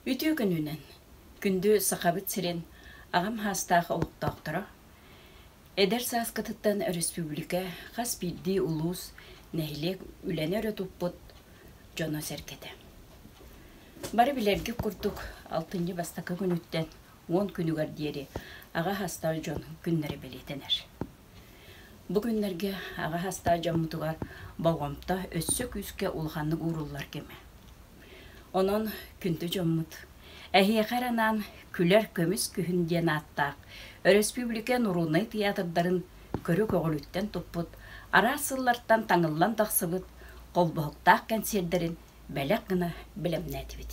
Үтүө күнүнэн, күндү Сахабыт сирин аҕам саастаах олохтоохторо! Эдэр сааскытыттан өрөспүүбүлүкэ хас биирдии улуус, нэһилиэк үлэни өрө туппут дьоно-сэргэтэ. Бары билэргит курдук, алтынньы бастакы күнүттэн 10 күнүгэр диэри аҕа саастаах дьон күннэрэ бэлиэтэнэр. Бу күннэргэ аҕа саастаах дьоммутугар болҕомто өссө күүскэ улаханнык ууруллар кэмэ. Онон күндү дьоммут, эһиэхэ эрэ анаан Күлэр көмүс күһүн диэн ааттаах өрөспүүбүлүкэ норуодунай тыйаатырдарын көрү көҕүлүттэн туппут, араас сыллартан таҥыллан тахсыбыт холбоһуктаах кэнсиэрдэрин бэлэх гына бэлэмнээтибит.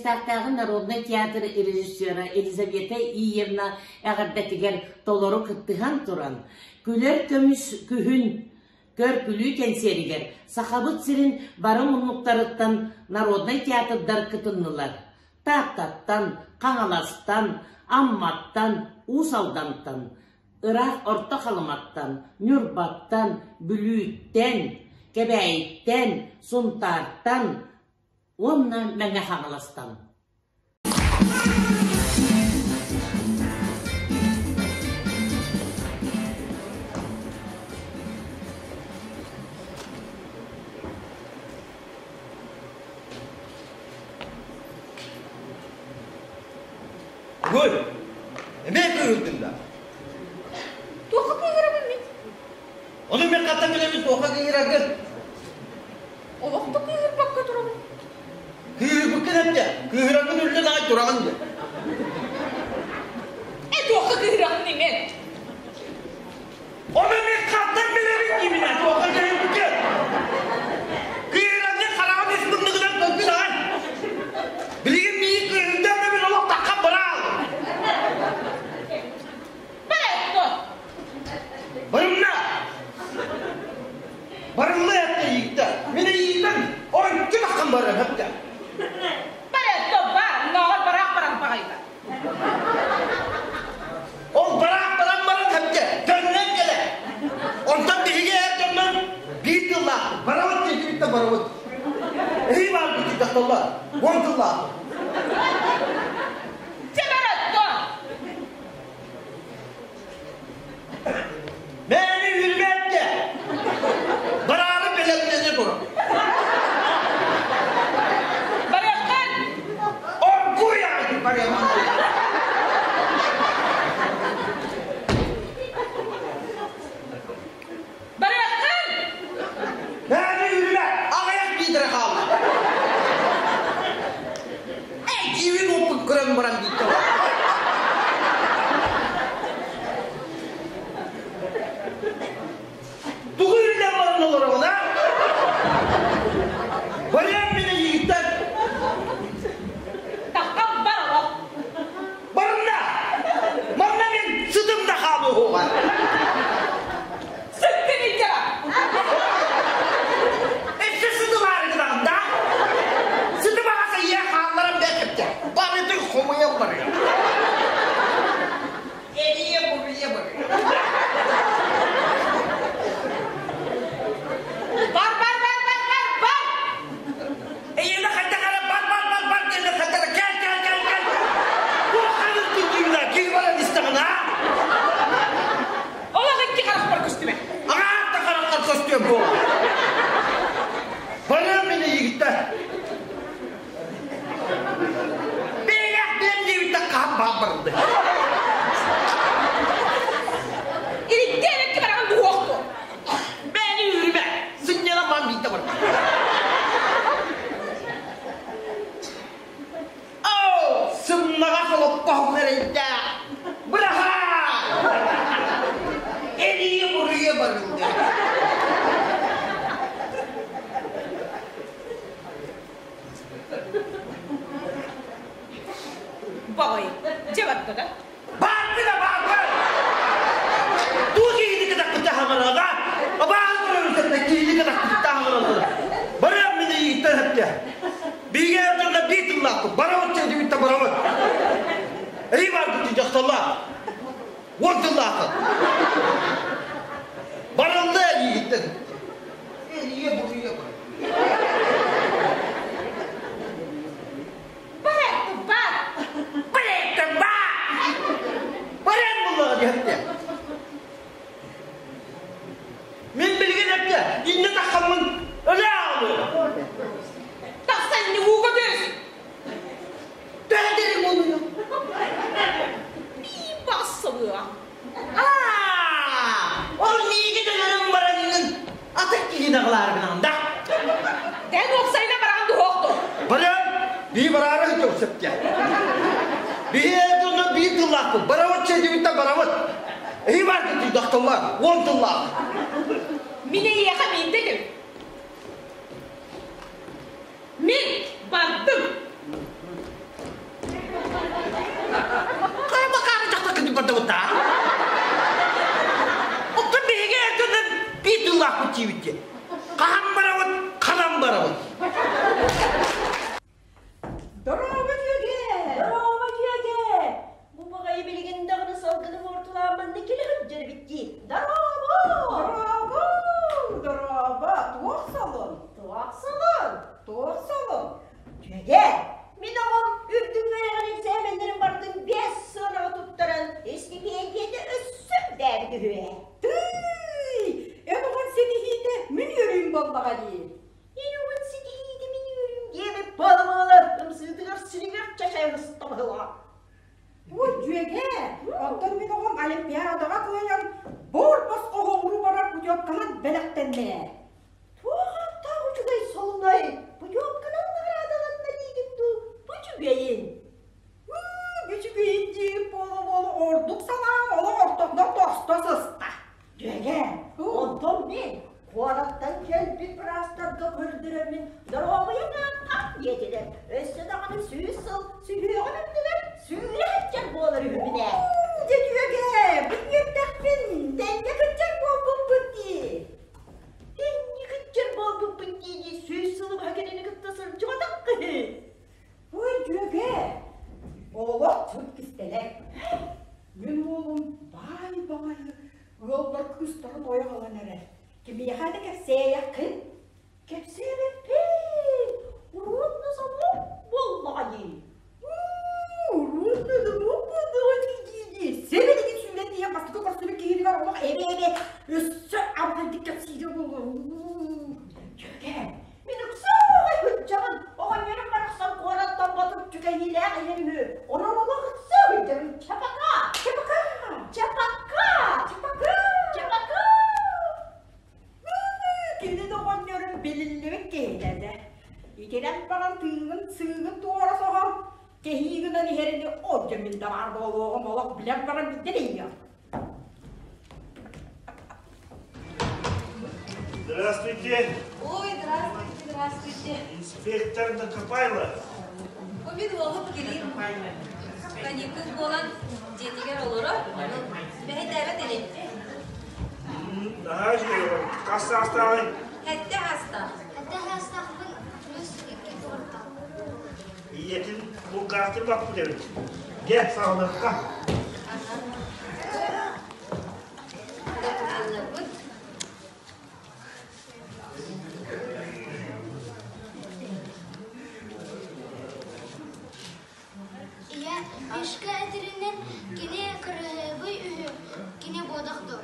Бэрдьигэстээхтээҕи народнай театр режиссера Елизавета Иевна эҕэрдэтигэр толору кыттыһан туран, Күлэр көмүс күһүн көр-күлүү кэнсиэригэр Сахабыт сирин бары муннуктарыттан народнай театрдар кытыннылар. Тааттаттан, Хаҥаластан, Амматтан, Уус Алдантан, ыраах Орто Халыматтан, Ньурбаттан, Бүлүүттэн, Кэбээйиттэн, Сунтаартан уонна Мэҥэ Хаҥаластан. Гүл, эмиэ кыыһырдыҥ да? Туохха кыыһырабын мин? Ону мен хантан билэбин туохха кыыһыраргын? Олох да кыыһырбакка турабын. Кыыһырбыккын эттэ, кыыһыраргын үллэн аҕай тураҕын диэ. Э, туохха кыыһырабын мен? Ону мен хантан билэбин диибин туохха кыыһырбыккын? Кыыһыраргын хараҕын ис муннугунан көрбүт аҕай. Билигин миигин кыыһырдаан да мин олох таххан быраал. Баретто! Барымна! Барымна эттэ ииттэ. Мин иитэн ончу таххан барар эптэ. Баретто бар, ноҕор бараах баран баҕайда. Ол бараах баран баран эптэ, төннөн кэлэ. Онтон биһиги эр дьоннор биир тыллаах барабыт диэкибиттэн барабыт. Эһи баарбыт дьахталлар, уон тыллаах. Дьэ баретто! Мээни үрбэттэ. Бараары бэлэмнэнэ турар. Барыаххын! Оргуй аҕай барыаххын. Барыаххын! Мээни үрбэ, аҕыйах биитэрэ хаалла. Эй, киивин уоппут көрөн баран дийтэ. Тугу үллэн баран олороҕун, а? Барыам мин эйиигиттэн. Таххан бар олох. Барымна! Манна мин сытым да хаалыһуоҕа. Сыттын илдьэ Өссө сытылаары гынаҕын да? Сытым аҕаса ийэ хаалларан бэркэттэ. Барытын хомуйан барыам. Эрийэ-буруйа барыам. Бар, бар, бар, бар, бар, бар! Эйиэнэ хайдах эрэ бар бар бар бар диэнэ хайдах эрэ кэл кэл кэл кэл. Туохханыр күндүүнэ киһи баран истэҕин а? Олох икки харахпар көстүбэт. Аҕаар да хараххар көстүөм буолла. Барыам мин эйигиттэн. Бэйэх диэн диэбиттэн хаһан баан барылды. Ирикке эбэкки бараҕын дуһуохту. Бэйэни үүрүмэ, сынньанан баан биирдэ барда. Оо, сымнаҕас олоппоһун эрэйдээх. Быраһаа! Эрийэ-буруйа барылды. Баҕайы, дьэ барда да. Бааргы да бааргы! Туу киһини кытакпыта хамараҕа, абааһы көрөрүтэтэ киһини кытакпыта хамараҕа. Барыам мин эйигиттэн эптэ. Биһиги эрдэргэ биир тыллаахпыт, барабыт диэбиттэ барабыт. Эһи бааргыт дьахталлаах. Уон тыллааххын. Барылла эйигиттэн. Эрийэ буруйа бар. Бар, бар! Барыттан бар! Баран буллаҕа диэхтэ. Мин билигин эптэ, иннэ таххаммын өлө аҕалыам. Тахсан ууга түс! Төһө дириҥ ууну? Биир бассылыа. Аа! Ол миигин өлөрөн бараҥҥын атын киһини аҕалаары гынаҕын да? Дэн уопсайына бараҕын дуһуохту. Баран, бии бараары сылдьабыт сөпкө. Биһи дьонно биир тыллаахпыт. Барабыт чэйдибиттэн барабыт. Эһи бааргыт дьахталлар, уон тыллаах. Мин эйиэхэ биирдэ этим. Мин бардым. Дьүөгэ, мин оҕом үрдүк үөрэҕин эксээмэннэрин барытын биэс сыанаҕа туттаран, истипиэндийэтэ өссө үрдээбит үһү ээ. Тыый! Эн оҕон ситиһиитэ мин үөрүүм буоллаҕа дии. Эн оҕон ситиһиитэ мин үөрүүм диэбит буола-буола ымсыытыгар сиригэр чачайан ыста быһыылаах. Ой, дьүөгэ, оттон мин оҕом Олимпиадаҕа кыайан буор босхо оҕуруу барар путевканан бэлэхтэннэ. Туох ааттаах үчүгэй солунай путевканан наҕараадаланна диигин дуу, бу үчүгэйин. Үчүгэйин диир буола-буола ордук санаам олох ортотунан тосто сыста. Дьүөгэ, онтон мин куораттан кэлбит быраастарга көрдөрөммүн доруобуйа нааттаах диэтилэр. Өссө даҕаны 100 сыл сүһүөҕүм үрдүгэр сүүрэ сылдьар буолар үһүбүн ээ. Дьэ дьүөгэ, бу үөрдэхпин, тэҥҥэ кырдьар буолбуппут дии. Тэҥҥэ кырдьар буолбуппут дии-дии 100 сылы быһа кинини кытта сылдьыбатах киһи. Ой, дьүөгэ, олох чып кистэлэҥ. Мин уолум баай баҕайы ыаллар кыыстарын ойох ылан эрэр. Кимиэхэ да кэпсээйэххин? Кэпсээбэппин, уруут да собуок буоллаҕа дии. Уруут да собуок буоллаҕа дии дии-дии. Сибилигин сүүрэн тиийэн бастакы көрсүбүт киһитигэр олох эбэ-эбэ өссө абытайдык кэпсиирэ буолуо. Дьүөгэ, мин ыксаҕай сылдьабын, оҕонньорум барахсан куораттан ботуччу кэһиилээх иһэр үһү. Онон олох ыкса сылдьабын. Чапака! Чапака! Чапака! Чапака! Чапака! Кини да оҕонньорун билиллибит киһитэ этэ. Итирэн баран тыыгын сыыгын туора соһон, кэһии гынан иһэрини ол дьэ мин да баар буолуоҕум олох билэн баран билдэ дейиэм. Здравствуйте. Ой, здравствуйте, здравствуйте. Инспектор Накопайло. Мин уолум Кирилл. Каникул буолан дьиэтигэр олорор. Бэһэйтээбэт ини. Наһаа үчүгэй. Хас саастааҕый? Сэттэ саастаах. Сэттэ саастаахпын плюс икки туортаах. Ийэтин булгаахтыы баппыт эбит. Дьэ, саҕалыахха. Докумуоннарбыт. Ийэ, Мишка этэринэн кини кыраһыабай үһү, кини буотах дуо?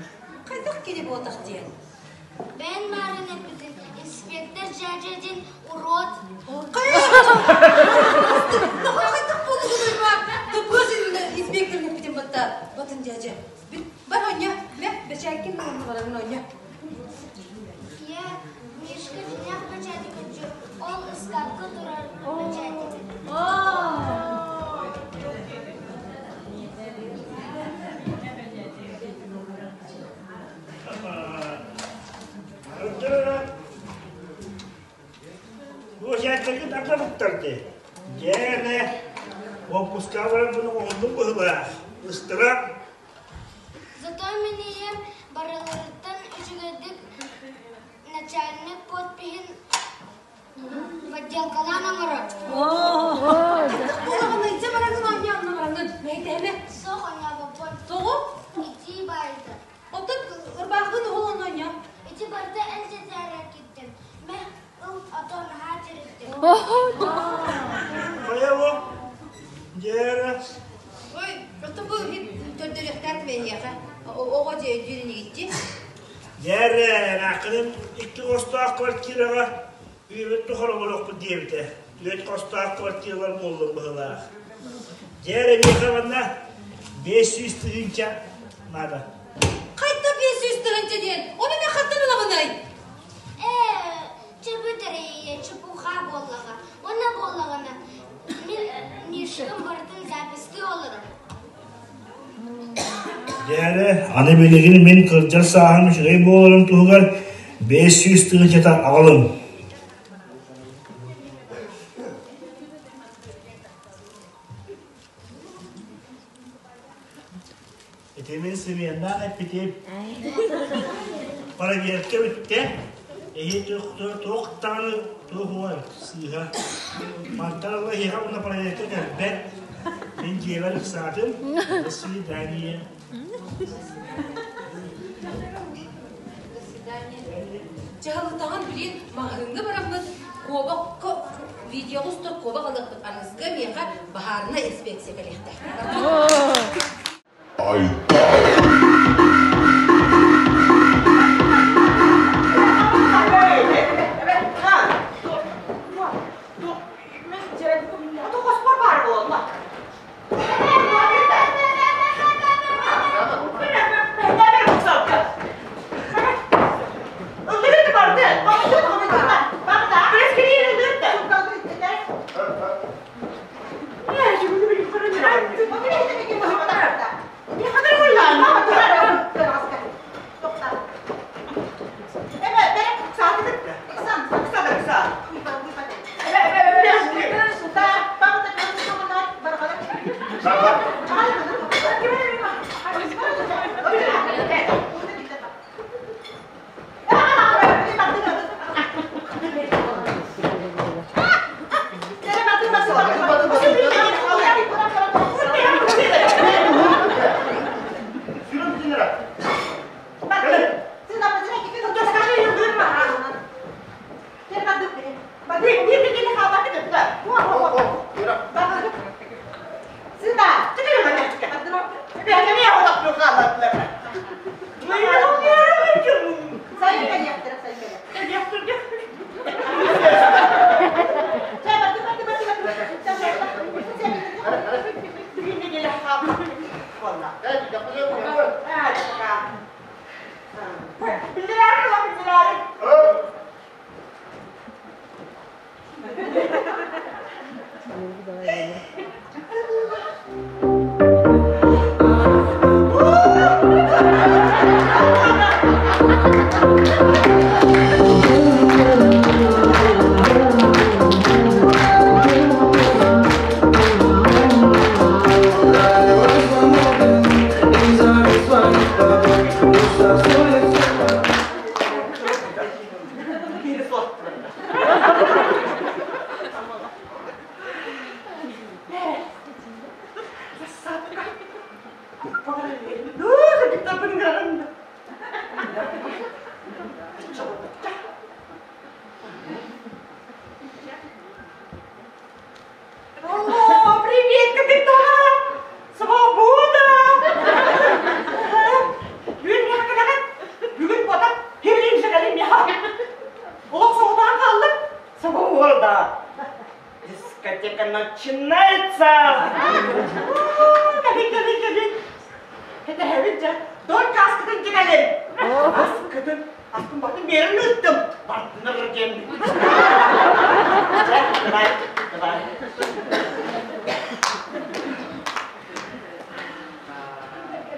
Хайдах кини буотах диэн? Бэйэн маарын эппитин, инспектор дьээдьэ диэн урод. Хайдах буолугунуй ба? Туппус инспектор эппитин батта батын дьээдьэ. Бар оонньо, мэ, бэчээккин барабын оонньо. Ийэ, Мишка дьиҥнээх бэчээти көрдү, ол ыскаапка турар бэчээт эбит. Уочааттаргыт ардабыттар дии. Дьэ, уоппускаҕа баран буну оҕоллум быһыылаах. Ыстыраап Зато мин ийэм барыларыттан үчүгэйдик начальник подпиһын подделкалаан оҥорор. Буолаҕын дьэ бараҥын оонньоон бараҥын. Мэйтээмэ. Суох оонньообоппун. Тоҕо? Итии баайда. Оттон ырбааххын уһул оонньоо. Ити барыта эн сэтээрэр киттим. Мэ ыл ото наһаа тириттим. Хайа ол? Дьээрэ. Ой, оттон бу көрдөрүөхтээх эйиэхэ. Оҕо дьиэ дьиэринигитти. Дьээрэ, эмээххиним икки хостоох квартираҕа үйэбит тухары олоруохпут диэбитэ. Түөрт хостоох квартиралар буоллун быһыылаах. Дьээрэ, миэхэ манна 500 тыһыынча наада. Хайта 500 тыһыынча диэн? Ону мен хантан ылабынай? Ээ, чөбүт эрэ чепуха буоллаҕа. Уонна буоллаҕына, мин Мишкам барытын записьтыы олорор. Дьээрэ, аны билигин мин кырдьар сааһым үчүгэй буоларын туһугар 500 тыһыынчата аҕалыҥ. Ити мин сымыйаннаах эппитим. Проверка бүттэ. Эһи туох даҕаны туох уой сыыһа. Мантан ыла эһиэхэ уонна проверка кэлбэт. Мин дьиэбэр ыксаатым. До свидания. До свидания. Дьаһалытаҕын билин маҕаһыыҥҥа бараммыт куобах. Видеоҕа устар куобах ылыахпыт аныгыскы миэхэ баһаарынай инспекция кэлиэхтээх. О, привет, капитан! Свобода! Бүгүн миэхэ кэлэҕин? Бүгүн батан кимниин кэлин миэхэ? Олох соҕотоон хааллым. Свобода! Дискотека начинается! Кэлин, кэлин, кэлин! Кэтэһэбин дьэ. Только аскытын кэлин! Аскытын, аскын батын биэрэн ыыттым. Бардынар диэн. Дьэ, давай, давай.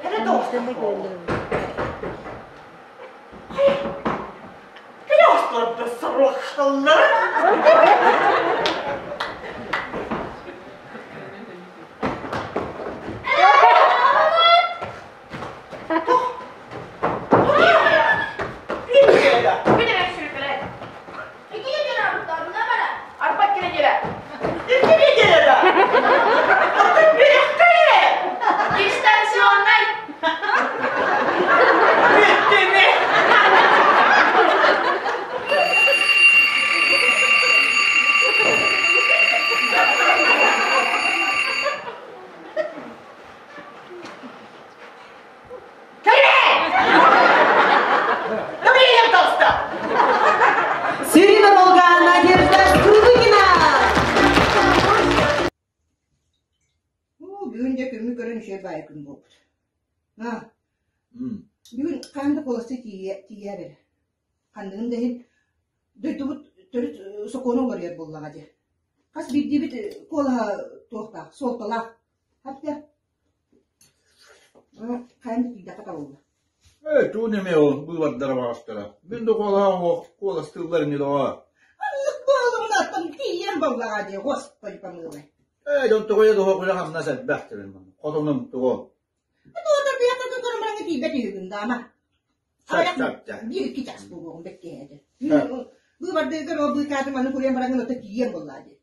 Это Кыйаастарда сорохтоллар. Дистанционнай! Сирина Волга Надежда Скрыбыкина! Оо, бүгүн дьэ күммү көрөн үчүгэй баайы күн буолбут. Аа, бүгүн хаһан да куоластыы тиийээр эрэ. Ханныгын да иһин дойдубут төрүт сокуона уларыйар буоллаҕа дии. Хас биирдиибит куолаһа туохтаах, суолталаах. Хапта. Хаһан да тиийдэххэ табыллар. Ээ, тугун эмиэ ол быыбардара баҕастара. Мин да куолаһа куоластыыллар ини доҕоор. Аннык буолумунаттан тиийэн буоллаҕа дии, Господи помилуй. Ээ, дьон тоҕойо доҕо күлэ-хамнас элбэх диэн хотонум тугу? Тоҕо быйататын көрөн бараҥҥа тиийбэт үһүгүн даама. Биир-икки чаас буолуоҕун бэккиһээти. Быыбардыырга ол быыкаатын маны курйан бараҥҥын ото тиийэн буоллаа дии.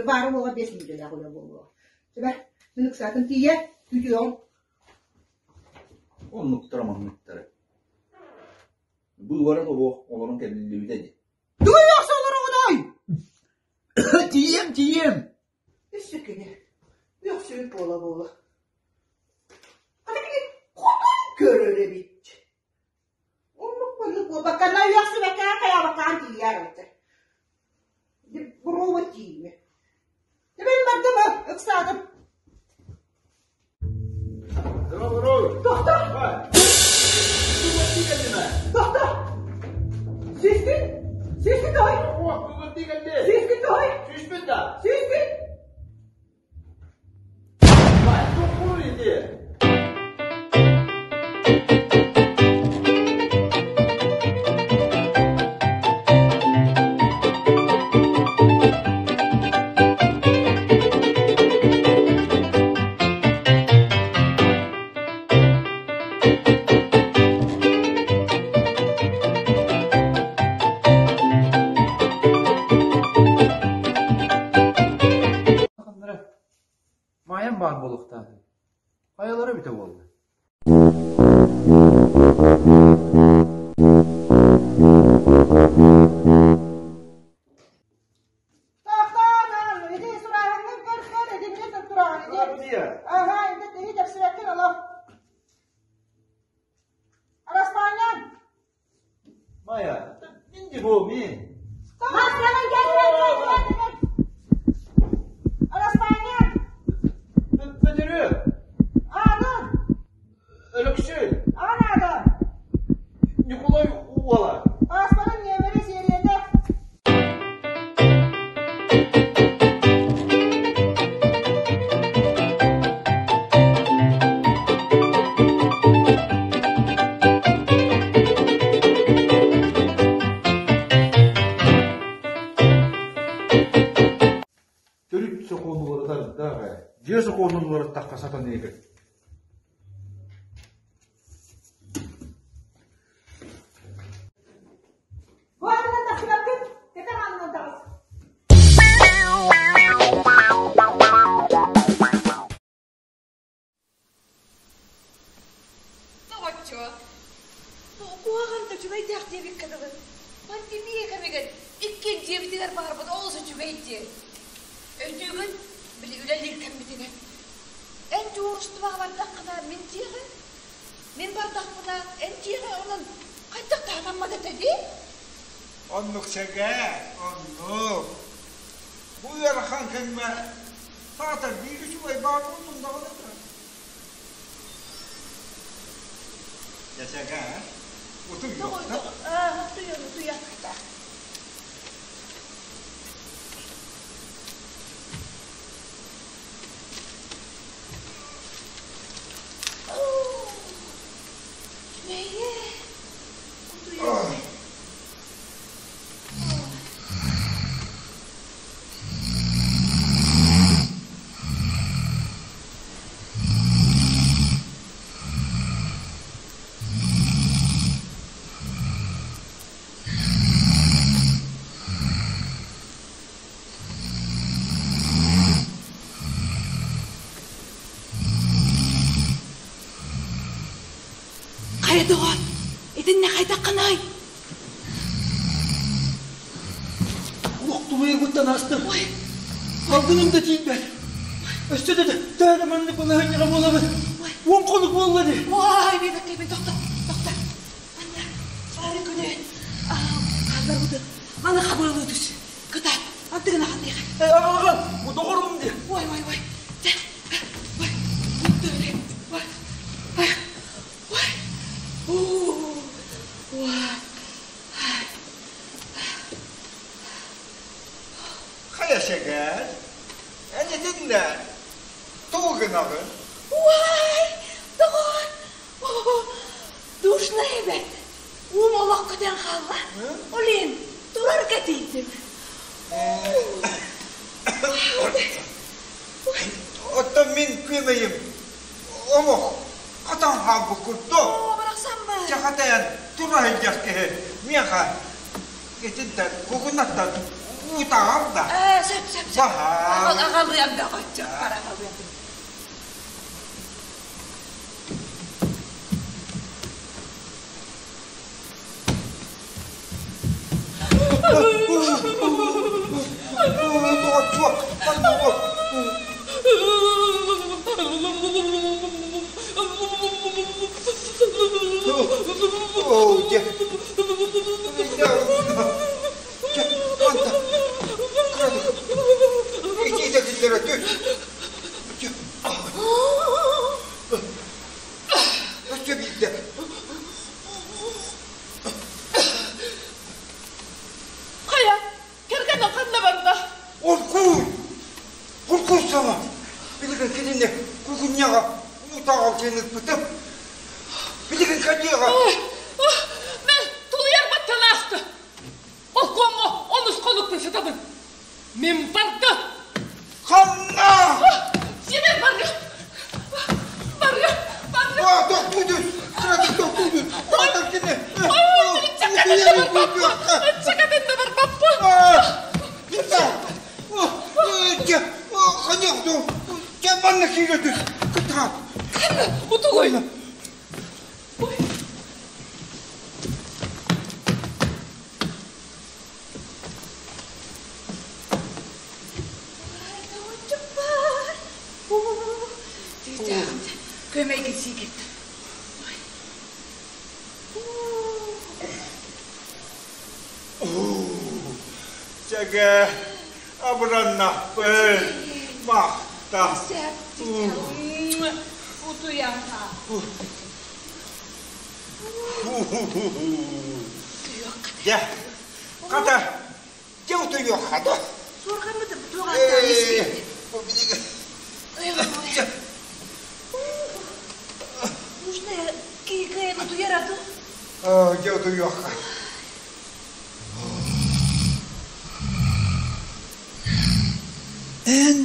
Баара буола 5 мүнүүтэлээх үлэ буолуоҕа. Сүбэ, мин ыксаатын тиийэ, күүтүөҕүм. Оннуктара манныктара. Быыбара тобуох олорон кэлиллибитэ дии. Тугу охсоллороҕуной? Тиийиэм, тиийиэм. Өссө кини үөхсүбүт буола-буола. Аны кини хотон көрөр эбит. Оннук маннык буолбаккана үөхсүбэккэ хайаабаккаан тиийээр эбитэ. Буруобут тиийимэ. Мин бардым ыксаатым. Тохто! Тохто! Сүүскүн! Сүүскүн тоһуй! Сүүскүн тоһуй! Сүүспүт да? Сүүскүн! Маайам баар буолуохтаах. Хайалара эбитэ буолла? Тохтоон, ити сурааһыҥҥын көр-көр, итиннэ тураҕын ити. Аха, ити киһи тэпсибэккин олох. Араспаанньан! Майя, инди бу мин. Массыынан кэл, кэл, кэл, кэл, кэл. Араспаанньан! Бөтөрү! Аатын! Өлөксөй! Аҕан аата! Ньукулай уола! Пааспарын нүөмэрэ сиэриэтэ! Төрүт сокуону уларытардаах ээ. Дьиэ сокуонун уларыттахха сатаныыгын. Бу аттынан тахсыбаккын, кэтэх аннынан таҕыс. Доҕоччуок, бу куһаҕан да үчүгэйдээх диэбиккэ дылы, пандемия кэмигэр иккиэн дьиэбитигэр баарбыт олус үчүгэй диэн. Өйдүүгүн, били үлэлиир кэммитинэн. Эн дьуһуурустубаҕа бардаххына, мин дьиэҕэ, мин бардахпына, эн дьиэҕэ онон хайдах таһытаммат этэ дии? Оннук сэгээ, оннук. Бу ыарахан кэмҥэ саатар биир үчүгэй баар буоллун даҕаны да. Дьэ сэгээ, утуйуохта. Утуйан, утуйан. Мэйэ, утуйан. Хайа доҕоор, итиннэ хайдаххыный? Уохтубуйгуттан астым. Алгыным да тиийбэт. Өссө да төһө да маннык балаһыанньаҕа буолабын. Уон хонук буолла дии. Ой, мен мен тохто, тохто. Манна, бары күнү хаалларбытын маны хабыалыы түс. Кытаат, антыгына хатыйха. Эй, аҕалаҕа, бу доҕорум дии. Ой, ой, ой. Дьэ, ой, ой, ой, ой, ой, Хайа сэгээр, эн итиннэ тугу гынаҕын? Уай, доҕоор, душно эбэт. Уум олох көтөн хаалла. Олин, турарга тиийдим. Оттон мин күөмэйим омох хатан хаалбыт курдук. Оо, барахсаммын. Чахатайан тура сылдьар киһи миэхэ итинтэн кугунаттан уутаҕар да. Ээ, сөп, сөп, сөп. Баһаам. Аҕалыам бөҕөччө, бар аҕалыам. Суох, манна олор. Оо, дьэ. Дьэ, манна. Кыратык. Итиитэ киллэрэ түс. Дьэ. Өссө биирдэ. Хайа, кэргэнэ ханна барда? Оркуй! Оркуй саҥа! Билигин кинини кукунньаҕа утаҕал диэн ыппытым. Билигин кэлиэҕэ. Мен тулуйарбат танаасты. Олкуоҥҥа онус хонукпун сытабын. Мин барда. Ханна? Сиэмэн барга. Барга, барга. А, тохтуудун! Кыратык тохтуудун! Таатар кини! Чакатын да барбаппын. Манна киирэ түс. Кытаат. Ханна, утугуй. Көмөйгүн сиикет. Чэгэ, абыраннахпын, махта. Утуйаха. Дьэ, хата, дьэ утуйуохха да. Суорҕаммыт туоҕааттаан испит. Нужно киһи утуйар аты. Дьэ утуйуохха. Эн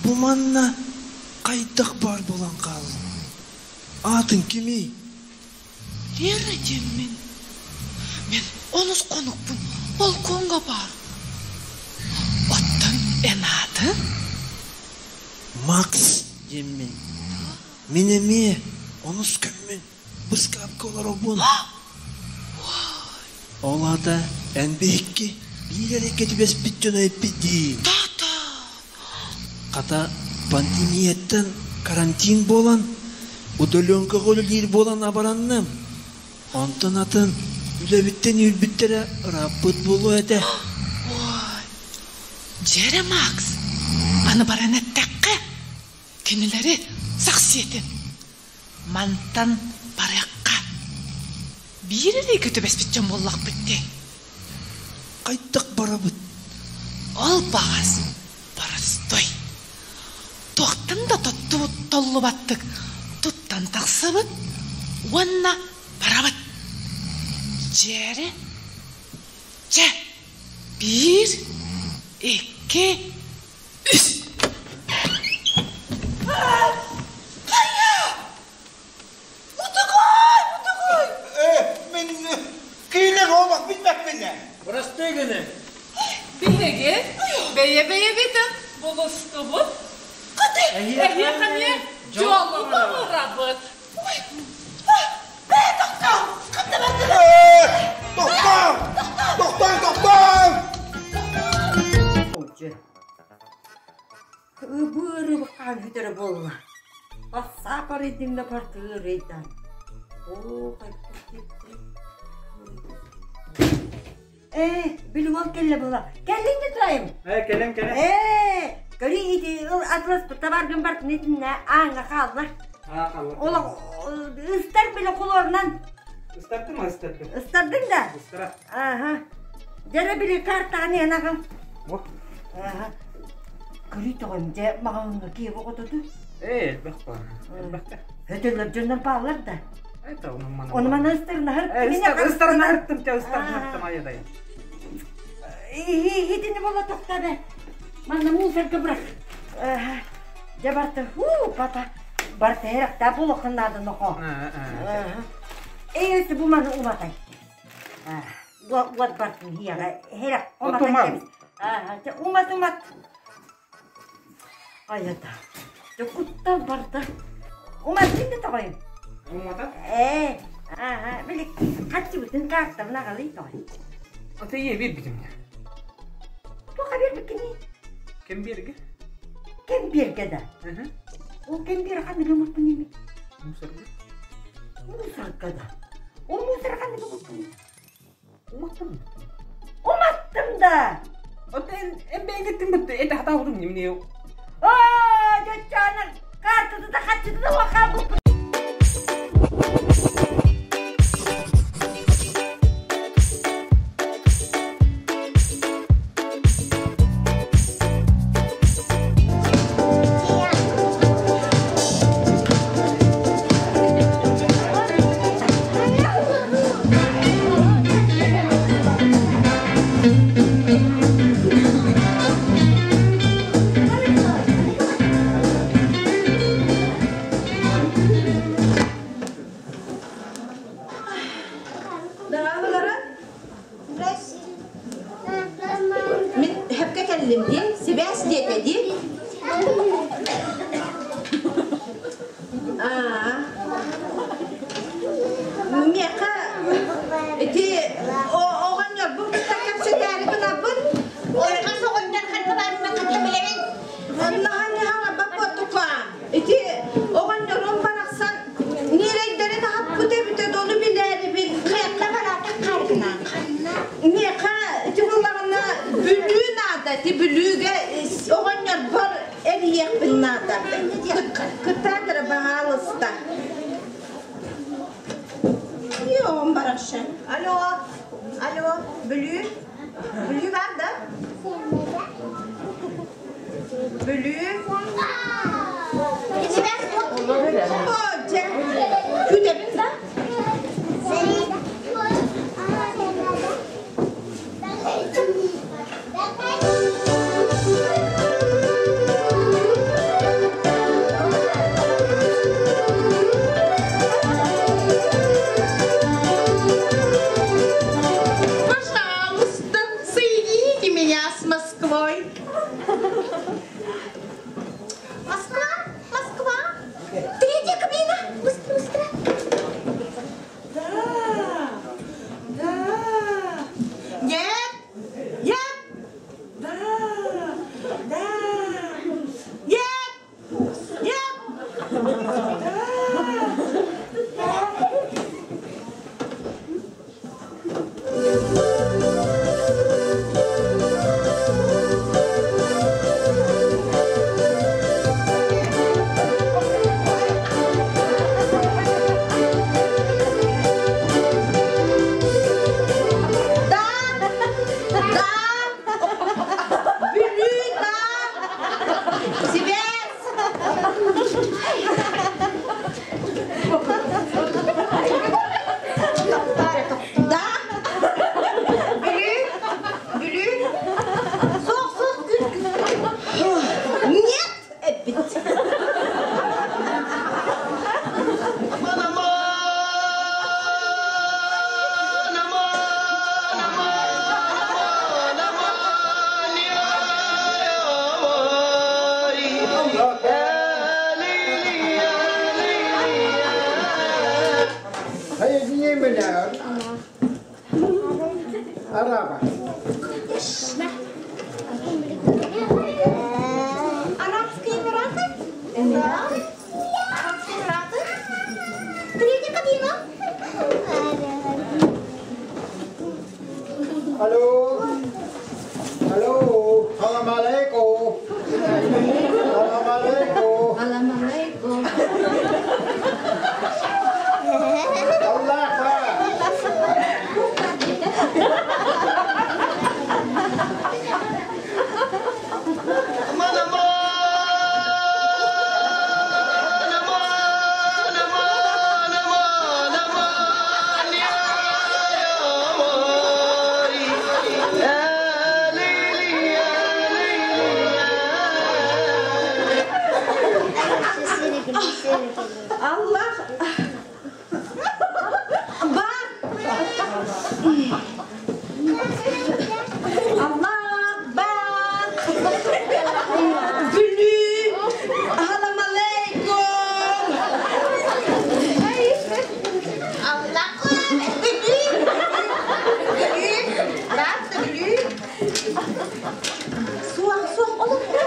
бу манна хайдах баар буолан хааллыҥ? Аатыҥ кимий? Лера диэммин. Мин онус хонукпун балкоҥҥа баар. Оттон эн аатыҥ? Макс диэммин. Мин эмиэ онус күммүн быскаапка олоробун. Ол аата эн биһикки биир эрэккэ түбэспит дьоно эппит дии. Хата пандемияттан карантин буолан, удаленкаҕа үлэлиир буолан абаранным. Онтон атын үлэбиттэн үүрбүттэрэ ырааппыт буолуо этэ. Ой, дьэрэ Макс, аны баран эттэххэ, кинилэри сах сиэтин. Мантан барыахха. Биир эрэ көтүбэспит дьон буоллахпыт дии. Хайдах барабыт? Ол баҕас боростой. Туохтан да тоттубут толлубаттык туттан тахсабыт уонна барабыт. Дьээрэ, чэ, биир, икки, үс. Хайа! Утугай, утугай! Э, мин киилэр олох билбэппин ээ. Бырастыы гыны. Биһиги бэйэ-бэйэбитин булустубут. Эһиэхэ эмиэ дьолу баҕарабыт. Бээ, тохтоо! Ханна бардыгыт? Тохтоо! Тохтоо, тохтоо! Ыбыры бүтэрэ буолла. Бассаапар итиннэ партыырыйдан. Оо, Ээ, били уол кэллэ була. Кэллиҥ да таайым? Ээ, кэлэн кэлэн. Ээ, көрүй ити ыл атлас табаргын бартын итиннэ ааҥҥа хаалла. Аа, хаалла. Олох ыстар били холуорунан. Ыстардым, ыстардым. Ыстардыҥ да? Ыстара. Ааха. Дьэрэ били картааны анаҕын. Ааха. Көрүй тоҕом дьэ маҕаһыыҥҥа киэбэ оҕототу. Ээ, элбэх баар. Элбэхтэр. Өтөллөр дьоннор бааллар да. Это ону мана. Ону мана ыстарнаһар. Ыстарнаһыртым, чэ ыстарнаһыртым айадай. Итини буола тохтоо Манна мусорга бырах. Дьэ барта, хуу, пата. Барта эрахта буолуоххун наада нохоо. Эй, бу маны уматай. Уот бартын хиэҕэ хэрэх уматан умат умат. Айата. Дьэ куттал барда. Уматтын да тоҕойум. Умата? Ээ, ааха, били харчыбытын каартабын аҕалый тоҕой. Ата ийэ биэрбитим. Туохха биэрбиккиний? Кэмбиэргэ? Кэмбиэргэ да? Ол кэмбиэр ханнык ымыппын ими? Мусорга. Мусорга да? Ол мусор ханнык ымыппын? Уматтым. Уматтым да! Оттон эн бэйэҥ бытты это хатаабытым немне. Аа, дьоччоонор картата да хаччыта да уохаабыппын. Дороголара? Мин хөпкө кэллим дии, сибээс диэтэ дии. Аа. Миэхэ ити оҕонньорбун кытта кэпсэтээри гынабын. Ойҕас оҕонньор ханна баарынан ханна билэбин? Наһаа баппатука. Ити оҕонньорум барахсан ньирэйдэрин аһаппыт эбитэ дону билээрибин. Ханна бараатах хааргынан? Миэхэ ити буллаҕына Бүлүү наада. Ити Бүлүүгэ оҕонньорбор эрийиэхпин наада. Кытаатара баһаалыста. Йоом барахсан. Алло, алло, Бүлүү? Бүлүү бар да? Бүлүү? О, дьэ, күүтэбин да? Пожалуйста, соедините меня с Москвой. Москва, Москва. Третья кабина. Быстро, быстро. Да, да. Нет, нет. Да, да. Нет, нет. Да, да. Да, да. Бүлүү, да. Сибээс. Да. Бүлүү, Бүлүү. Суох, суох, күн. Нет, эппит. Араба. Арабские Эмираты? Да. Арабские Эмираты? Третья кабина. Алло. Алло. Салам алейкум. Салам алейкум. Салам алейкум. Аллах. Аллах бар. Аллах бар. Бүлүү. Салам алейкум. Аллах Бүлүү. Бүлүү. Бар да Бүлүү. Суох, суох, олох.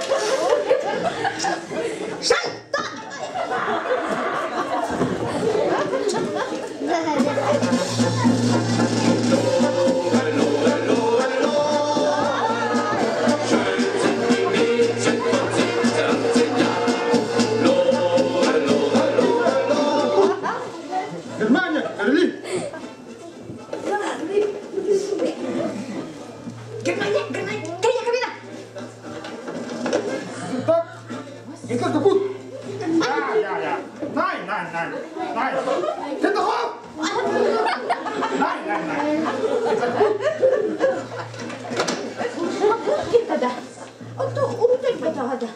Geht das so gut? Ja, ja, ja. Nein, nein, nein. Nein. Geht doch auf! Nein, nein, nein. Geht das gut? Кирбада. Отто утуйбатаҕа да.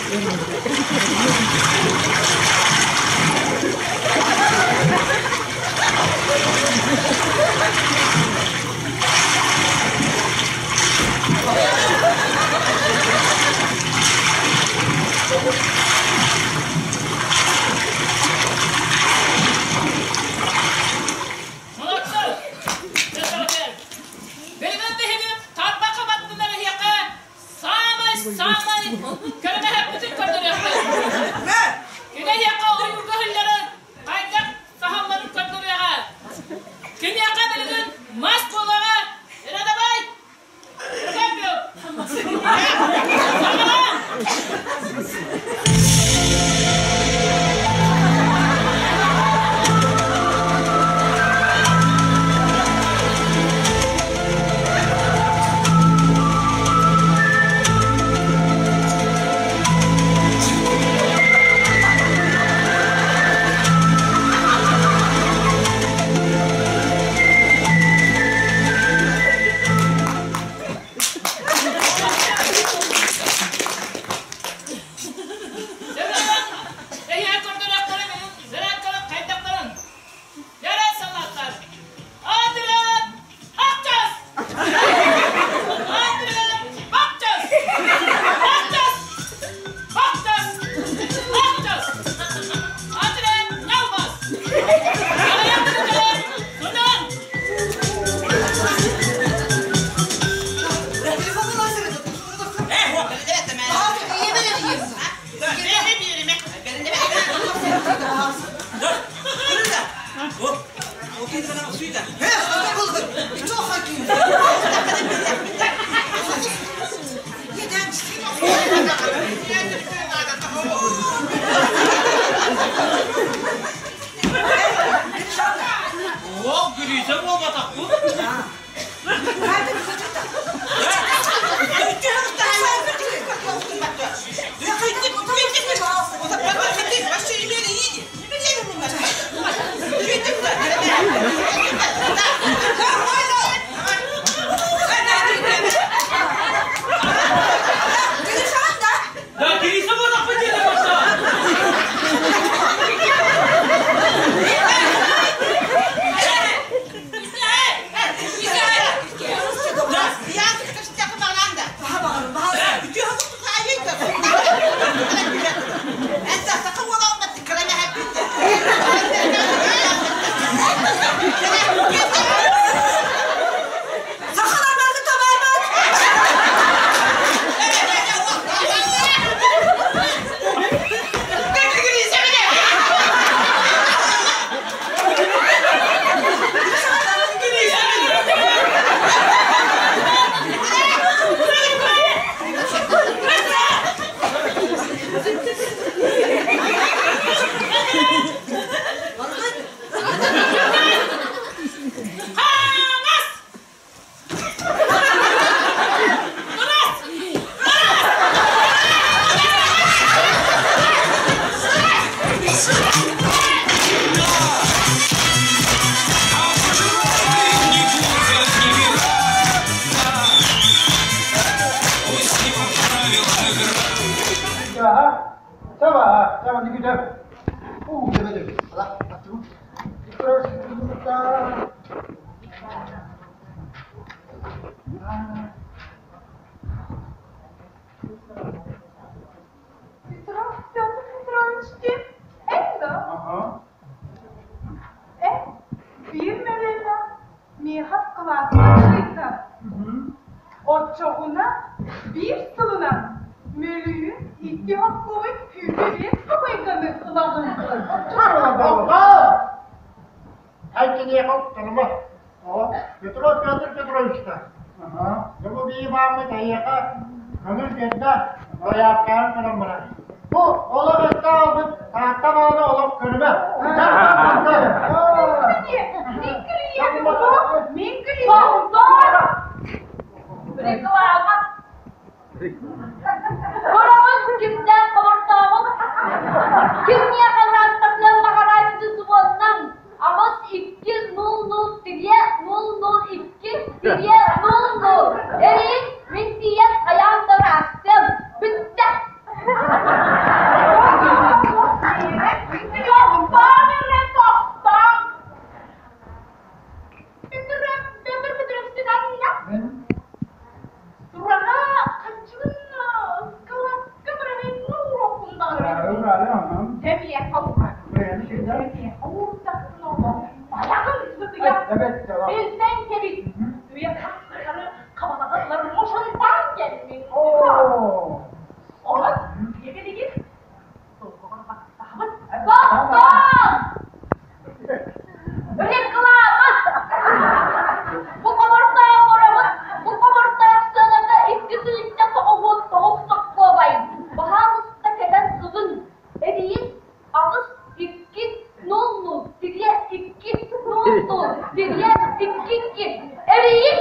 Молодцы! Билигин биһиги тарбахха баттынар эһиэхэ саамай-саамай көрүмэһэппитин көрдөрүөхпүт. Кини эһиэхэ ойуурга иһиллэрин хайдах саһалларын көрдөрүөҕэ. Киниэхэ билигин мас буолуоҕа. Рядовой! Саҕалаан! Эһиэхэ көрдөрөхтөрө билин зарядкалар хайдахтарын. Яран салааттар. Аатыран Акчас! Аатыран Бакчас! Бакчас! Бакчас! Акчас! Аатыран Нялбас! Аҕыйах Сунан! О, Гриша буолбатахпын. Да, Кириса буолбатахпын диэтэ бачча. Хаҥас! Петро, Петр Петрович диэн эн да? Эн биир мэлиэнэ миэхэ кылааска кыайда. Оччоҕуна биир сылынан мөлүйүөн икки хоккуой сүүрбэ биэс копейканы ылаҕын. Ай киниэхэ уктарыма. Петро Петр Петровичка. Дьэ бу бии бааммыт эйиэхэ көҥүл биэрдэ, сайаапкаҕын көрөн баран. Бу олох өттө аалбыт Таатта бааны олох көрүмэ. Мин клиентом! Реклама! Короҕун кимнээх хомортооҕун, кимниэхэ ыраастатыан баҕарааччы субуоннан 82 00 тириэ 002 тириэ 00 эрийин мин тиийэн хайаан да ыраастыам. Бүттэ! Дэмиэхэ уурар. Дэмиэхэ уурдахпын олох айаҕым сытыйар. Билсэн кэбис. Үйэ хастыгары хабалаҕа ылар мошонтан кэллиҥ. Онон билигин долгугар баттаабыт. Тохтоо! Реклама! Бу хомурдаах оробут, бу хомурдаах сыаната 2 999 сокуобай. Баһаалыста кэлэн ылыҥ. Эбийин аҕыс икки нол нол тириэ икки нол нол тириэ икки икки. Эбийин!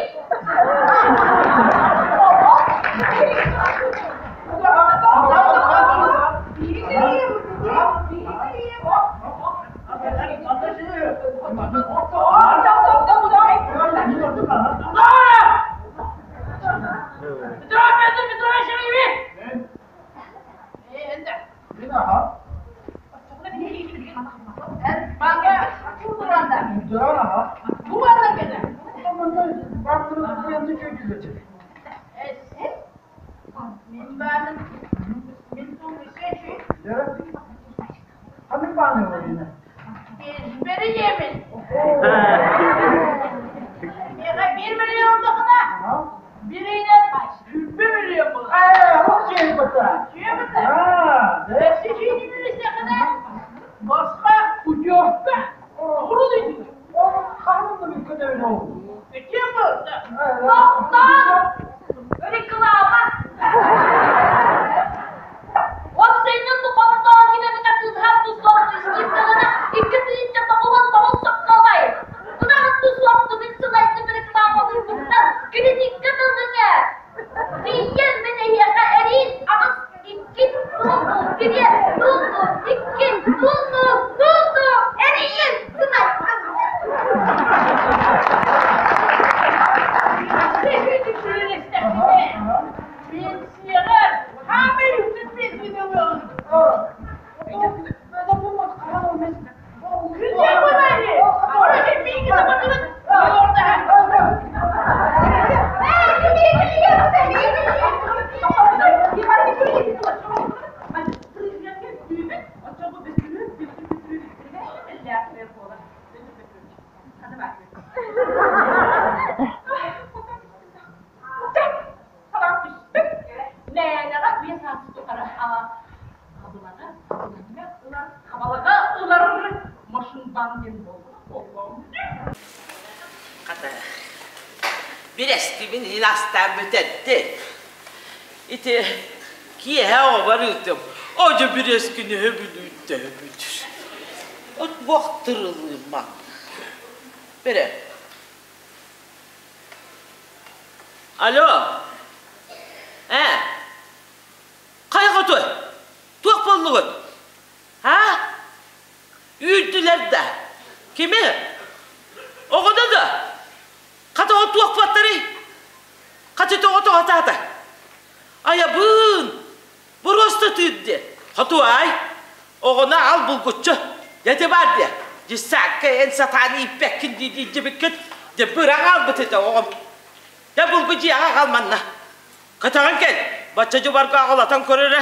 Петр Петрович Иванович! Босха путевка Тохтоо! Реклама! Уопсайынан бу хомурдаах ким эмит атыылаһар тус скидкалана 2 999 сокуобай. Кудаҕыт тус уоптумун сылайдым рекламалыырбыттан кредиккэ тыллыҥ ээ. Тиийэн мин эһиэхэ эриин аҕыс икки нул нул тириэ нул нул икки нул нул нул нул эрийин сылайдым. Хата, бирэстибин иһин астаан бүтэрди. Ити киэһэ оҕобор ыытым. Одьу бирэскини өбүлүүттөһөбүт. От буохтырылыыма. Бере. Алло. Э. Хайҕытый? Туох буоллугут? А? Үүрдүлэр да. Кими? Оҕону да? Хата ол туох буоттарый? Хачы тоҕо тоҕотаата? Айабыын! Боруоста тыырдиэ. Хотуай! Оҕону ал булгуччу. Дьэ баар диэ. Дьиссаакка эн сатаан ииппэккин дии дии Дьэ быраҕ албыт этэ оҕом. Дьэ булгу дьиэҕэ аҕал манна. Көтөҕөн кэл. Бачча дьубарга аҕалатан көрөрө.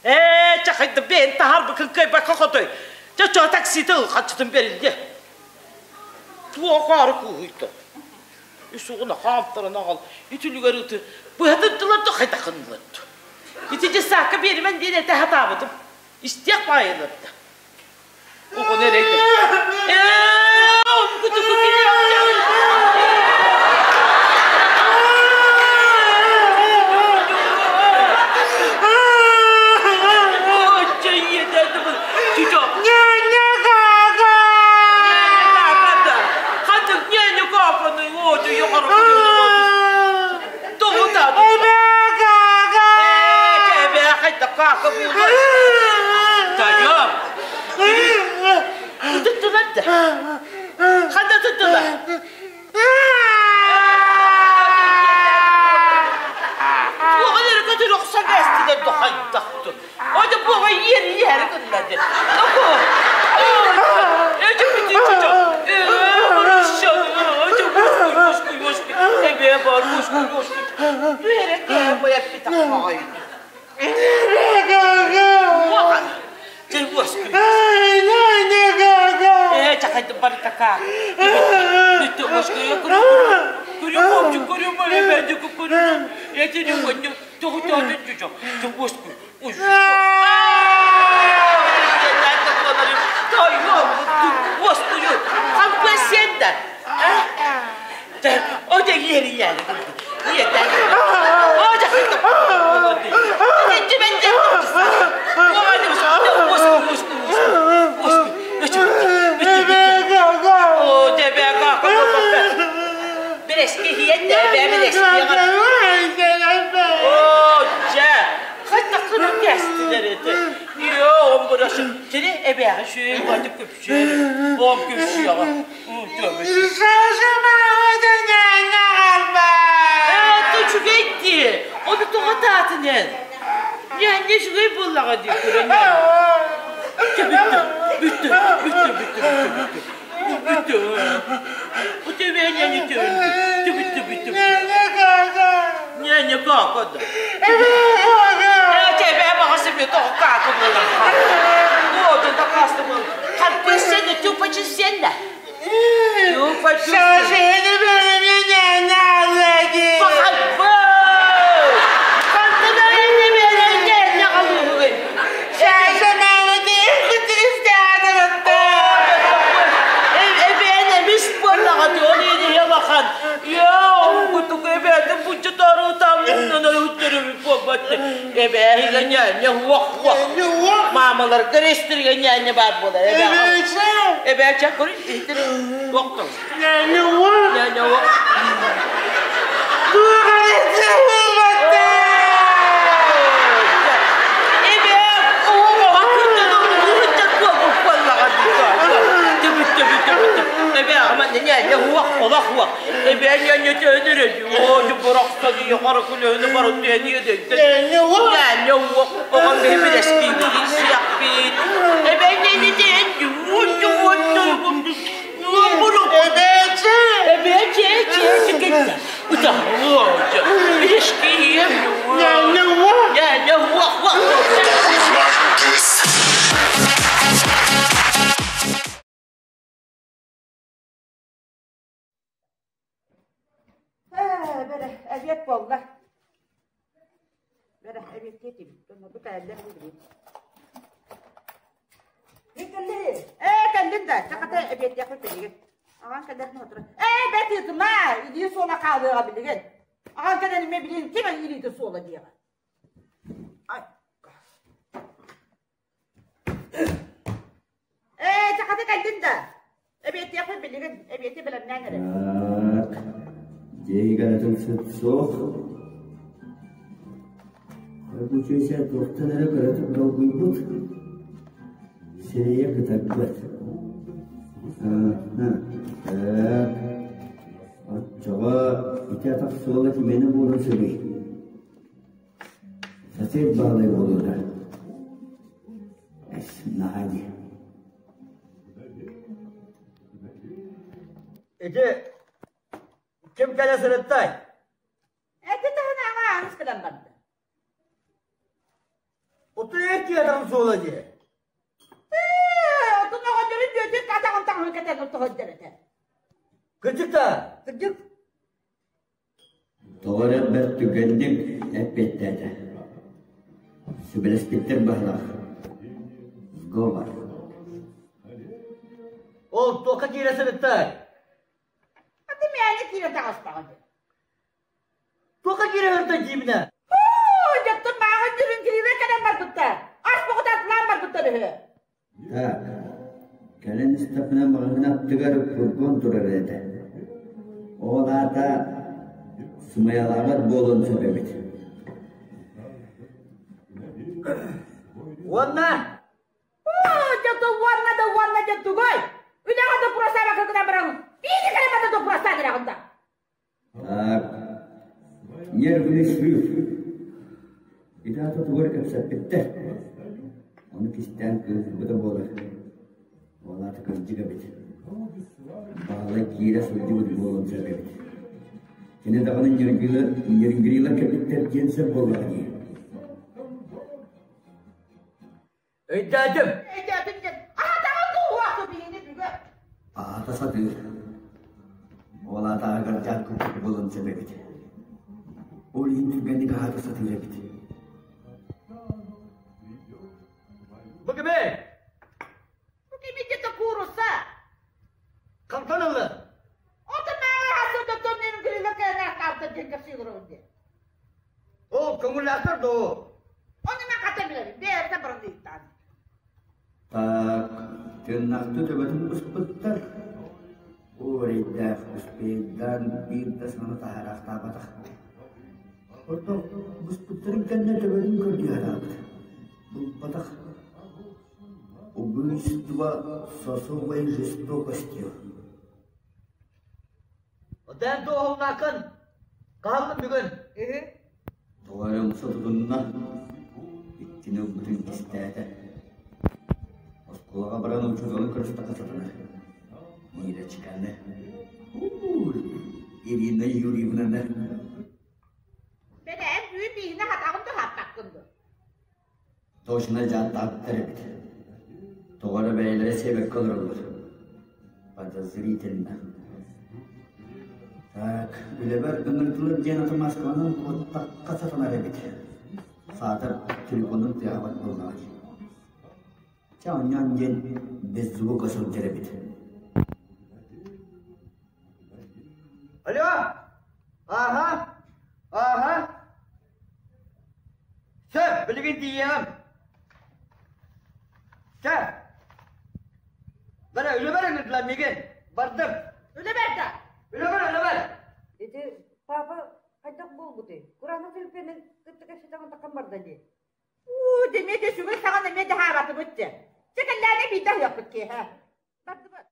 Ээ, чахайды бэйэн таһаарбыкын кыайбакка хотой. Дьэ, чо таксита ыл, хаччытын бэриллиэ. Туох аары кууһуйда. Үс угуна хаамтаран аҕал, үтүлүгэр ыты быһатырдылар да хайдахыннылар. Ити дьыссаакка биэримэн диэн этэ сатаабытым. Истиэх баайылар да. Оҕону эрэйдэ. Ээ, омукутуку Тыттылар да. Ханна тыттылар? Туоҕа көтөр охсон кээстилэр да хайдахтын. Ода буоҕа иэр иэр гыннады. хайдах барыта каа. Бүттэ оскуйа көрү көрү көрү көрү көрү көрү этини конню тоҕу тоҕу чучок тугуску Хайдаххына кэстилэр этэ. Йоо, бурасы. Сeni эбээҕи сүөй баты көпсүөр. Оом көпсүөҕэ. Ээ, үчүгэй дии. Ону тоҕо таатын эн? Ньээнньэ үчүгэй буоллаҕа дии көрөн. Бүттэ, бүттэ, бүттэ, бүттэ, бүттэ, бүттэ. Бүттэ. Ньээнньэ бүттэ, бүттэ, бүттэ. Ньээнньэ кака да. Эбээ баҕасы тоҕо кака буолан О, такаста был. Харпысен, тюпачисен. Маамаларга ресторга ньээнньэ баар буолар. Эбээ чэ көрүн иһитир туохтон. Ньээнньэ уох. Бэрэ, эбиэт буолла. Бэрэ, эбиэттиэтим. Бу кэллэр билигин. Ээ, кэллин да, чаката эбиэттиэхпит билигин. Аҕаҥ кэлэрин отура. Ээ, бэт ыытыма, илии суола хаалыаҕа билигин. Аҕаҥ кэлэн эмиэ билигин ким илиитин суола диэҕэ. Ай. Ээ, чаката кэллин да. Эбиэттиэхпит билигин, эбиэти бэлэмнээн эрэ. Так, дьиэһигэр сыт суох. Рабочийся туохтан эрэ кыратык долгуйбут, сирэйэ кытарбыт. Так, оччоҕо ити атах суола кимиэнэ буолуон сөбүй? Сосед баалай буолуо Эс, наһаа дии. Ити ким кэлэ сырыттай? Эти таһынааҕы ааныс кэлэн барда. Утуйар киһи суола дии. Ээ, отун оҕонньорун түөтүн атаҕын таҥаһын кэтэн ортоһойдор этэ. Кырдьык да? Кырдьык. Тоҕо эрэ бэрт түргэнник эппиэттээтэ. Сүбэлэспиттэр быһалаах. Сговор. Ол туохха киирэ сырыттай? Аты мээнэ киирэ таҕыстаҕа дии. Туохха киирэ сырыттай диибинэ? Оо, дьоттон мааҕын дьүрүн кириилэ кэлэн барбыттар. Ас боҕута атылаан барбыттар үһү. Так, кэлин истэхпинэ маҕаһыын аттыгар фургон турар этэ. Ол аата сымыйалаабат буолуон сөп эбит. Уонна Оо, дьэ уонна да уонна дьэ тугуй? Үлэҕэ да курасаабакка гынан баран, биири кэлэммэтэ да курасаан эрэҕин да. Так, нервный срыв. Ити аата тугу эрэ кэпсэппиттэр. Ону кистээн кыыһырбыта буолар. Ол аата кырдьык эбит. Баһылай киирэ сылдьыбыт буолуон сөп эбит. Кини даҕаны ньиргилэр кэлбиттэр диэн сөп буоллаҕа дии. Өйдөөтүм. Өйдөөтүм диэн аһатаҕын дуу уоҕу биһини бүгө. Аһата сатыыр. Ол аата агардаан курдук буолан сөп эбит. Ол иһин түргэнник аһата сатыыр эбит. Бу кими? Бу кими где-то кууруса? Хантан ылла? Отон мээҕэ хасыдаттан менин кирилэ кээнээх диэн кэпсиилэр диэн. Ол көҥүллээхтэр дуо? Ону мен хата билэбин, бэйэбитэ баран ыйытаан. Так, тыыннаахты төбөтүн быспыттар. Уорайдаах успейдаан биир да саҥаны таһаараахтаабатах. Ордук быспыттарын кэннэ төбөтүн көрдүү сатаабыт. Булбатах. Убийство с особой жестокостью. Оттон туоһуллааккын хаһаллын бүгүн? Тоҕо эрэ умса тутунна, иккини ылбытын кистээтэ. Оскуолаҕа баран учууталын көрүстэххэ сатанар. Мирочканы, Ирина Юрьевнаны. Бэдэ эн түүн бииһинэ хатаҕын да хаппаккын дуо? Точно дьааттаабыттар эбит. Тоҕо эрэ бэйэлэрэ сиэбэккэ олороллор. Подозрительно. Так, үлэбэр ыҥырдылар диэн аты Москванан куоттахха сатанар эбит. Саатар телефонун тыаһабат буоллаҕа дии. Чэ, онньоон диэн без звука сылдьар эбит. Алло! Ааһа! Ааһа! Сөп, билигин тиийиэҕим. Чэ, бара үлэбэр ыҥырдылар миигин. Бардым. Үлэбэр да? Үлэбэр, үлэбэр. Ити папа хайдах буолбутуй? Кураанах төлөпүөнүн кытта кэпсэтэҕин таххан барда дии. Уу, дэмиэ сүгүн саҕан эмиэ даһаабатыбыт дьэ. Чэ кэллээни биирдэ аһыахпыт киэһэ. Бардыбыт.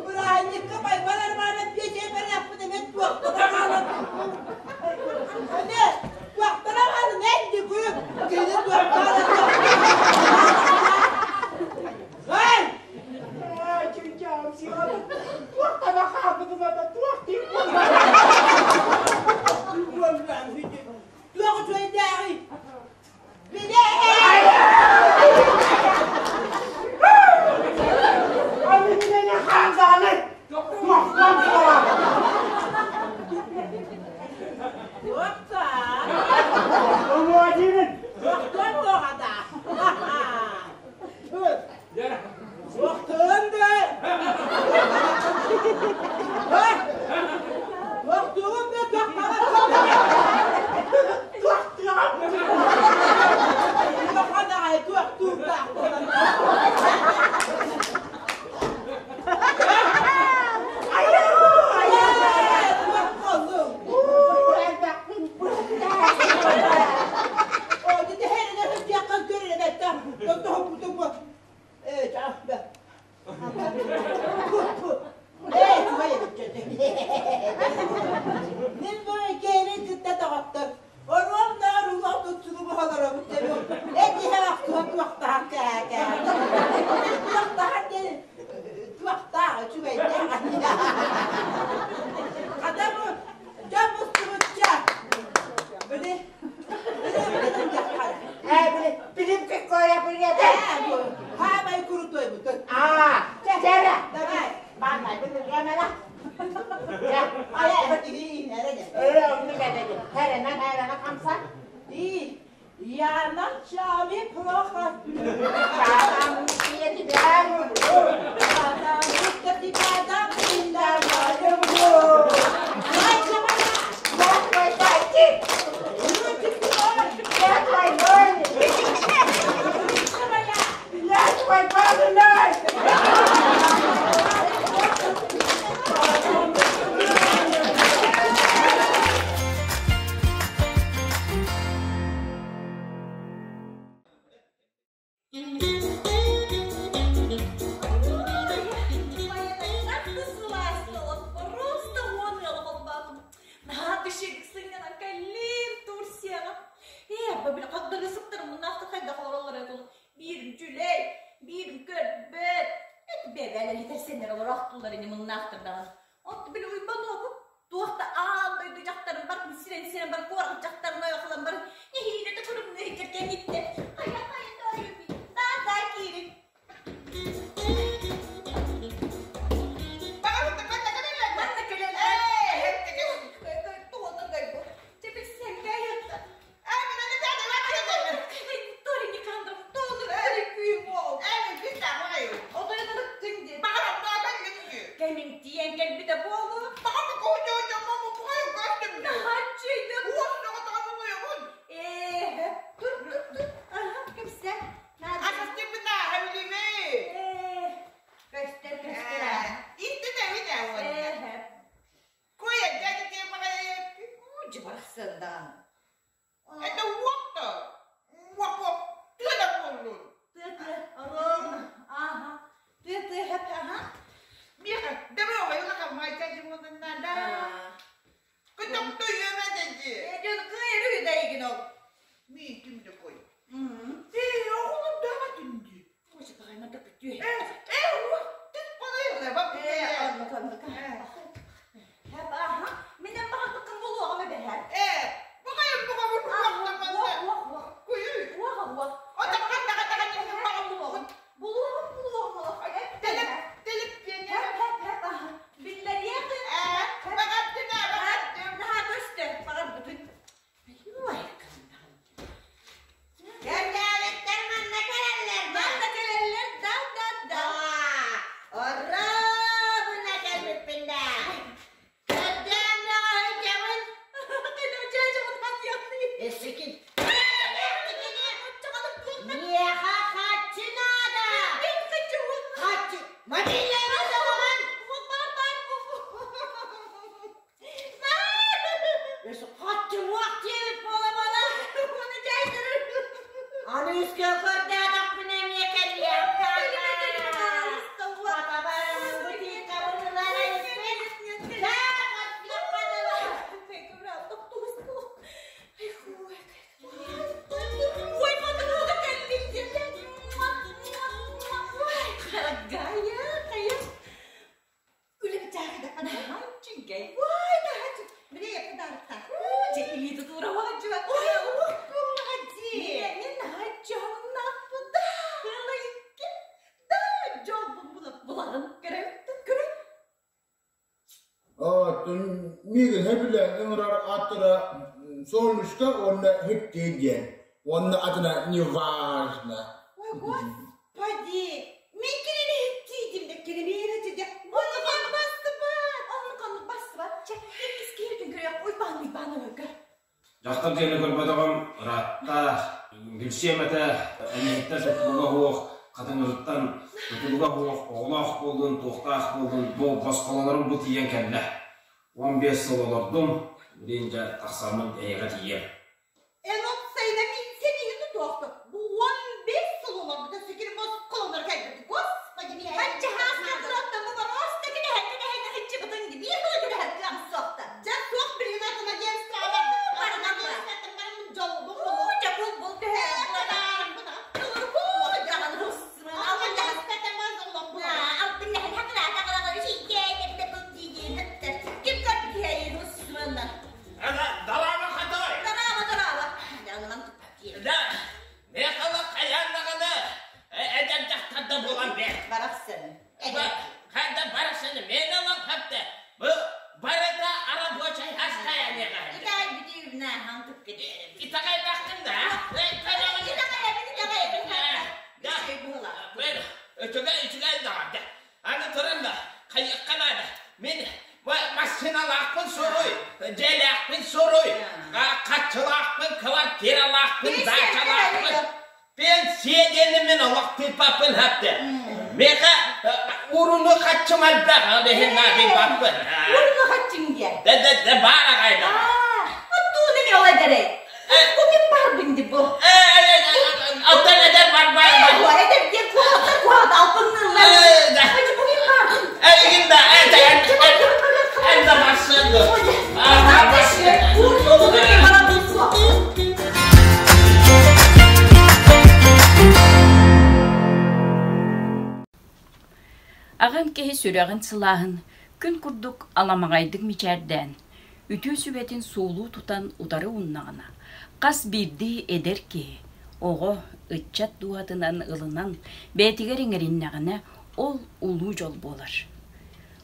Бырааһынньыкка Байбал Арманов биэчэй барыахпыт эмиэ туохтара хаалан Эмиэ туохтара хаалан эн дикую кини туохтара Эй! Туохтана хаалбытым ата туох Туох үчүгэйдээҕий? Мин бу киһини кытта доҕоттор Оруом наар улахан тутсугу бохолоробут дебу. Этиһэ ахтыха туохтаах кээкэ. Туохтаах диэн туохтаах үчүгэйдээх. Хата бу дьон мустубучча. Били Э, били, билим какое привет. Хаамай крутой бутун. А, чера. Давай. Манна, били, гамера. Я ночами плохо сплю, потому что я тебя люблю, потому что тебя давным-давно. эбээлэр итэрсэннэр олороохтуулар ини муҥнаахтар даҕаны. Онто били Уйбан уопут туох да аан дойду дьахтарын барын сирэн-сирэн бар куорат дьахтарын ойохолон баран нэһиилэ да курумнуу иһигэр кэнниттэ. Хайа хайа тоойуом даа даа киирин. Манна кэлэллэр. Кэмиҥтийэн кэлбитэ буолуо. Ээ, тур тур тур. Аха, кэпсэ. Ээ, көстөр көстөр аа. Ээ, Дьыбарахсындаан. Это уопта. Уоп-уоп. Тыа буоллун. Тыа-тыа, оруолун. Ааха. Тыа-тыа хэп аха. Миэхэ, здоровый, улахан майка жимонуннада. Кытыкту үөмэ дэди. Дьон кыайыр үһү да игин ол. Ми ким такой? Э, оҕолор даҕа түнди. Хочет ағайма да күтүө. Э, э, түс балайылла, бак. Э, оннук, оннук. Хэп аха. Минен баҕарбыккын булуоҕум эбэһэ. Э, баҕайым баҕабын Уох, уох, уох. Куйуй. Уох, уох. Отакка таға таға баҕам булуоҕум. Булуоҕум, булуоҕум олох. Телеп, телеп диэн. Хэп, хэп, хэп, аха. Биллэриэхин. Э, баҕаттым, баҕаттым. Наһаа көстөр, баҕарбытын. Ой, Кэрдээбиттэр манна кэлэллэр да? Манна кэлэллэр, да, да, да. Оруобуна кэлбиппин да. Кэрдээн бөҕө сылдьабын. Эсикин. Миэхэ хаччы наада. Хаччы. Мобильнайга соҕоҕун. Хаччы-уох диэбит буола-буола. Аны үскэ көрдөөтөхпүнэ эмиэ кэлиэм. Миигин сөбүлээн ыҥырар ааттара Солнышко уонна Һүттүү диэн уонна атына неважно. Ой, господи! Мин кинини иһиттиитим да кинини дьэ оннук бассыбат оннук оннук бассыбат чэ иккис киһитин көрүөх Уйбаан Уйбаан өлгөр Дьахтар диэни көрбөтөҕүм ыраатта, билсиэм этэ, эмиһиттэн тутулуга суох, хатыҥырыттан тутулуга суох, оҕолоох буоллун, туохтаах буоллун, бу босхолонорум бу тиийэн кэллэ. 15 сыл олордум, билигин дьэ тахсаммын эйиэхэ тиийиэм. Эн опсайда мин сениһин тутуохту. Бу 15 сыл олорбута секир босхолонор кэлбит. Господи, мин Хачча хааскаттан бу бороста кэдэһэн кэдэһэн ыччыбытын биир тылы кэдэһэн кыам суохта. Дьэ суох билин атын агентствоҕа бардым. Барын агентствоттан бараммын дьолбун булу. Дьэ бул бул төһө Далаама хатой! Дараба, дараба. Да, мехала хайаан даҕаны эдэр дьахтарда буолан бэр. Барахсан. Ханда барахсан мен алан хатты. Бу барыта рабочай хастаянега. Итай бүтүүбүнэ хантык кеде. Итагай бахтым да. Итагай итагай Да. Бер, үчүгэй үчүгэй да. Аны туран да, хайыкка наада. Мен массыыналаахпын суруй, дьиэлээхпин суруй, хаччылаахпын, квартиралаахпын, даачалаахпын. Пенсия диэни мин олох тыыппаппын хатты. Миэхэ уруну хаччым элбэх, ол иһин наадыйбаппын. Уруну хаччыҥ диэн. Да да да баар аҕайда. Оттууну ми олай дэрэй. Бу ким барбын ди бу? Оттон эдэр бар бар. Эдэр диэн куһаҕаттар куһаҕат алпынныыллар. Бу ким барбын? Эйигин да эн да барсыан ду. Аҕам киһи сүрэҕин сылааһын күн курдук аламаҕайдык мичээрдээн, үтүө сүбэтин суулуу тутан утары ууннаҕына, хас биирдии эдэр киһи, оҕо, ыччат дууһатынан ылынан бэйэтигэр иҥэриннэҕинэ, ол улуу дьол буолар.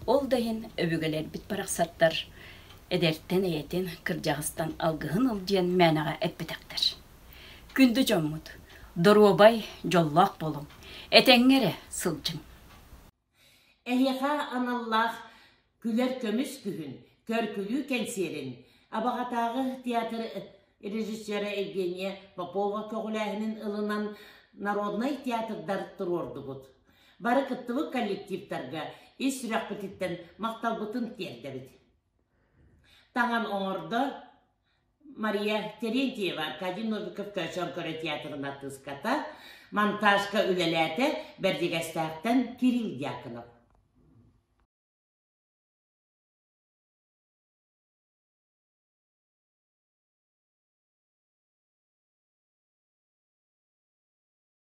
Ол да иһин өбүгэлэрбит барахсаттар эдэртэн эйэтин, кырдьаҕастан алгыһын ыл диэн мээнэҕэ эппэтэхтэр. Күндү дьоммут, доруобай, дьоллоох буолуҥ, этэҥҥэ эрэ сылдьыҥ. Эһиэхэ аналлаах Күлэр көмүс күһүн көр-күлүү кэнсиэрин Абаҕатааҕы театр режиссера Евгения Попова көҕүлээһинин ылынан народнай театрдар туруордубут. Бары кыттыбыт коллективтарга ис сүрэхпититтэн махталбытын тиэрдэбит. Таҥан оҥордо Мария Терентьева Аркадий Новиков Көөчөөн көрө театрын артыыската, монтажка үлэлээтэ Бэрдьигэстээхтэн Кирилл Дьяконов.